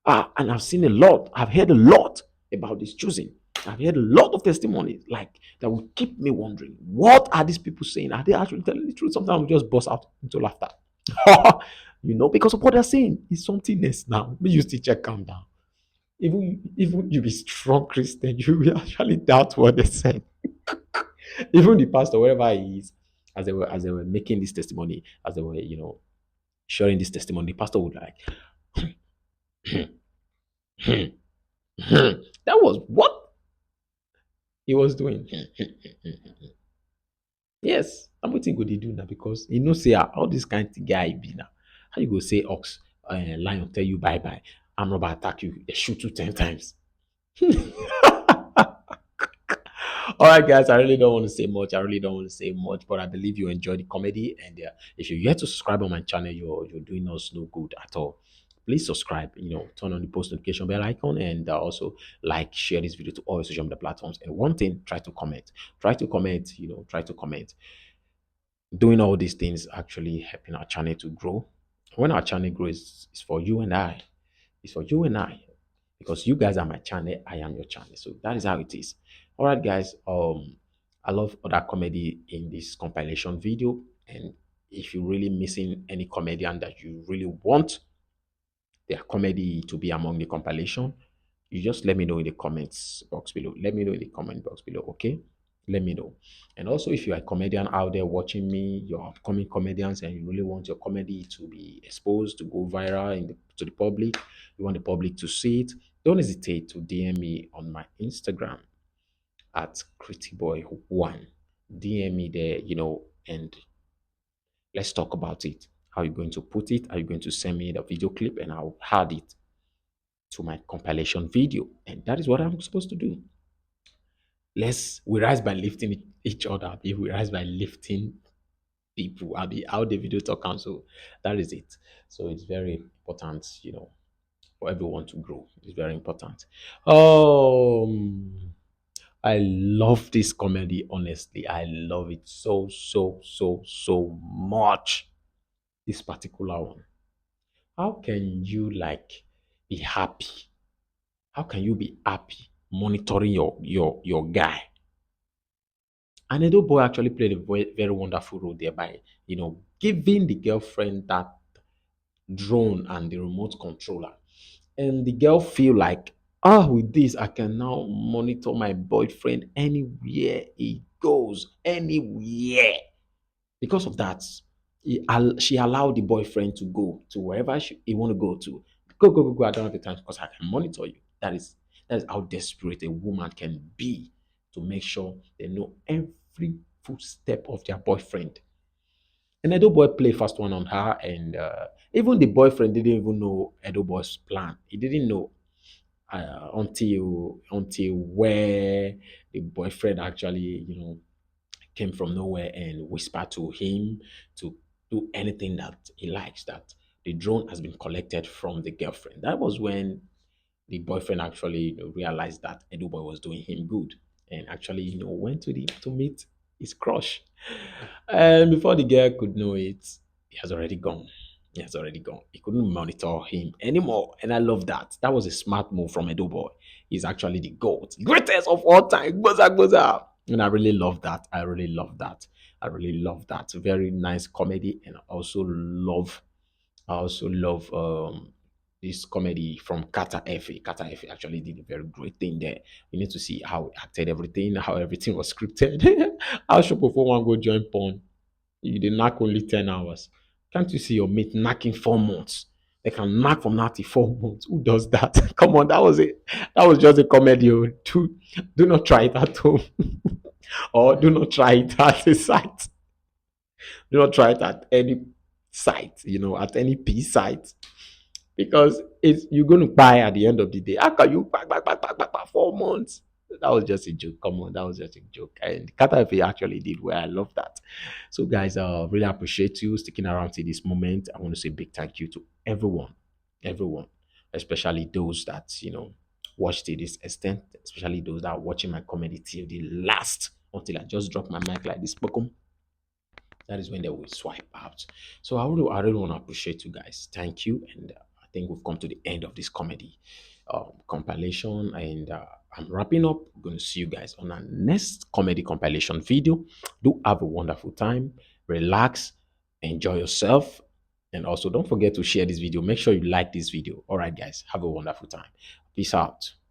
Ah, and I've seen a lot. I've heard a lot about this choosing. I've heard a lot of testimonies like that will keep me wondering, what are these people saying? Are they actually telling the truth? Sometimes we just burst out into laughter. You know, because of what they're saying is something else now. Me, you still check, calm down. Even even you be strong Christian, you will actually doubt what they said. Even the pastor, wherever he is, as they were as they were making this testimony, as they were, you know, sharing this testimony, the pastor would like, that was what he was doing. Yes, I'm waiting go they do now, because you know say, ah, all this kind of guy be now. How you go say ox, uh, lion tell you bye bye, arm robber attack you, they shoot you ten times. All right, guys, I really don't want to say much. I really don't want to say much, but I believe you enjoy the comedy. And uh, if you're yet to subscribe on my channel, you're you're doing us no good at all. Please subscribe. You know, turn on the post notification bell icon, and uh, also like, share this video to all social media platforms. And one thing, try to comment. Try to comment. You know, try to comment. Doing all these things actually helping our channel to grow. When our channel grows, it's for you and I. It's for you and I, because you guys are my channel, I am your channel. So that is how it is. All right, guys. Um, I love other comedy in this compilation video, and if you're really missing any comedian that you really want their comedy to be among the compilation, you just let me know in the comments box below. Let me know in the comment box below, okay? Let me know. And also, if you're a comedian out there watching me, you're upcoming comedians, and you really want your comedy to be exposed, to go viral in the, to the public, you want the public to see it, don't hesitate to D M me on my Instagram at Critty Boy One. D M me there, you know, and let's talk about it. How are you going to put it? Are you going to send me the video clip and I'll add it to my compilation video? And that is what I'm supposed to do. Let's we rise by lifting each other. If we rise by lifting people, I'll be out the video talk council. That is it. So it's very important, you know, for everyone to grow. It's very important. Um, I love this comedy, honestly. I love it so, so, so, so much. This particular one. How can you, like, be happy? How can you be happy monitoring your your your guy? And Edo Boy actually played a very, very wonderful role there by, you know, giving the girlfriend that drone and the remote controller. And the girl feel like, ah, with this, I can now monitor my boyfriend anywhere he goes, anywhere. Because of that, he, al- she allowed the boyfriend to go to wherever she, he want to go to. Go, go, go, go. I don't have the time because I can monitor you. That is that is how desperate a woman can be to make sure they know every footstep of their boyfriend. And Edo Boy play first one on her, and uh, even the boyfriend didn't even know Edo Boy's plan. He didn't know uh, until until where the boyfriend actually, you know, came from nowhere and whispered to him to do anything that he likes, that the drone has been collected from the girlfriend. That was when the boyfriend actually, you know, realized that Edo Boy was doing him good and actually, you know, went to the to meet his crush. And before the girl could know it, he has already gone. He has already gone. He couldn't monitor him anymore. And I love that. That was a smart move from Edo Boy. He's actually the GOAT, greatest of all time. Gboza, gboza. And I really love that. I really love that. I really love that. Very nice comedy, and I also love, I also love um this comedy from Kata Efe. Kata Efe actually did a very great thing there. You need to see how he acted everything, how everything was scripted. How Shopofo one go join porn. You dey knack only ten hours. Can't you see your mate knacking four months? They can knack from now till four months. Who does that? Come on, that was it. That was just a comedy. Oh. Do, do not try it at home. Or do not try it at a site. Do not try it at any site, you know, at any P site. Because it's you're gonna buy at the end of the day. How can you buy, buy, buy, buy, buy, buy four months? That was just a joke. Come on, that was just a joke. And Kata Efe actually did well. I love that. So, guys, uh, really appreciate you sticking around to this moment. I want to say big thank you to everyone, everyone, especially those that, you know, watched to this extent, especially those that are watching my comedy till the last, until I just drop my mic like this. Boom. That is when they will swipe out. So I really, I really want to appreciate you guys. Thank you. And uh, I think we've come to the end of this comedy um, compilation. And uh, I'm wrapping up. We're going to see you guys on our next comedy compilation video. Do have a wonderful time. Relax, enjoy yourself. And also, don't forget to share this video. Make sure you like this video. All right, guys, have a wonderful time. Peace out.